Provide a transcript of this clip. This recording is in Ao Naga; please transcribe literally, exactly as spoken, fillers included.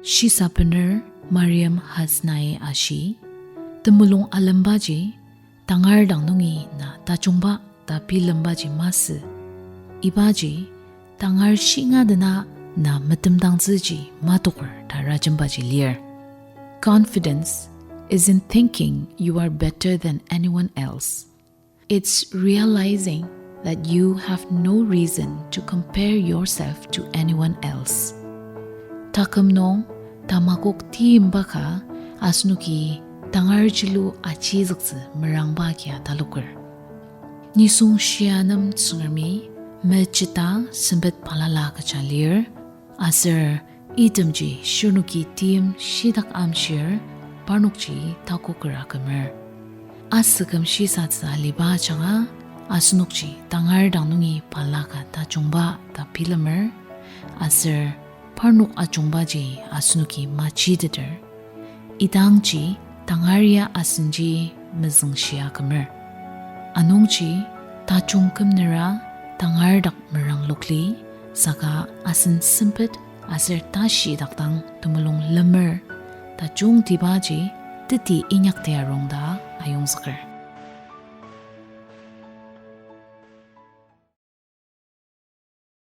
Shisabener Mariam Hasnai ashi, temulung alembaji tangar dang nungi na tajungba ta bilembaji masü. Ibaji tangar shinga dena na metemdangtsüji matoker ta rajembaji lir. Confidence isn't thinking you are better than anyone else. It's realizing that you have no reason to compare yourself to anyone else. Taküm nung tamakok timba ka asenoki tangar jilu achizüktsü merangba kia taloker. Nisung shia nem Tsüngremi mechita sempet balala kecha lir, aser itemji shirnoki tim shitak amshir parnokji takoker akümer. Asüküm shisatsü aliba ajanga asenokji tangar dang nungi balaka tajungba ta bilemer, aser parnok ajungbaji asenoki machiteter. Idangji tangar ya asenji mezüngshia kümer. Anungji tajung kümnüra tangar dak meranglokli, saka asen sempet aser tashi dak dang temulung lemer, tajungtibaji teti inyaktia rongda ayongzüker.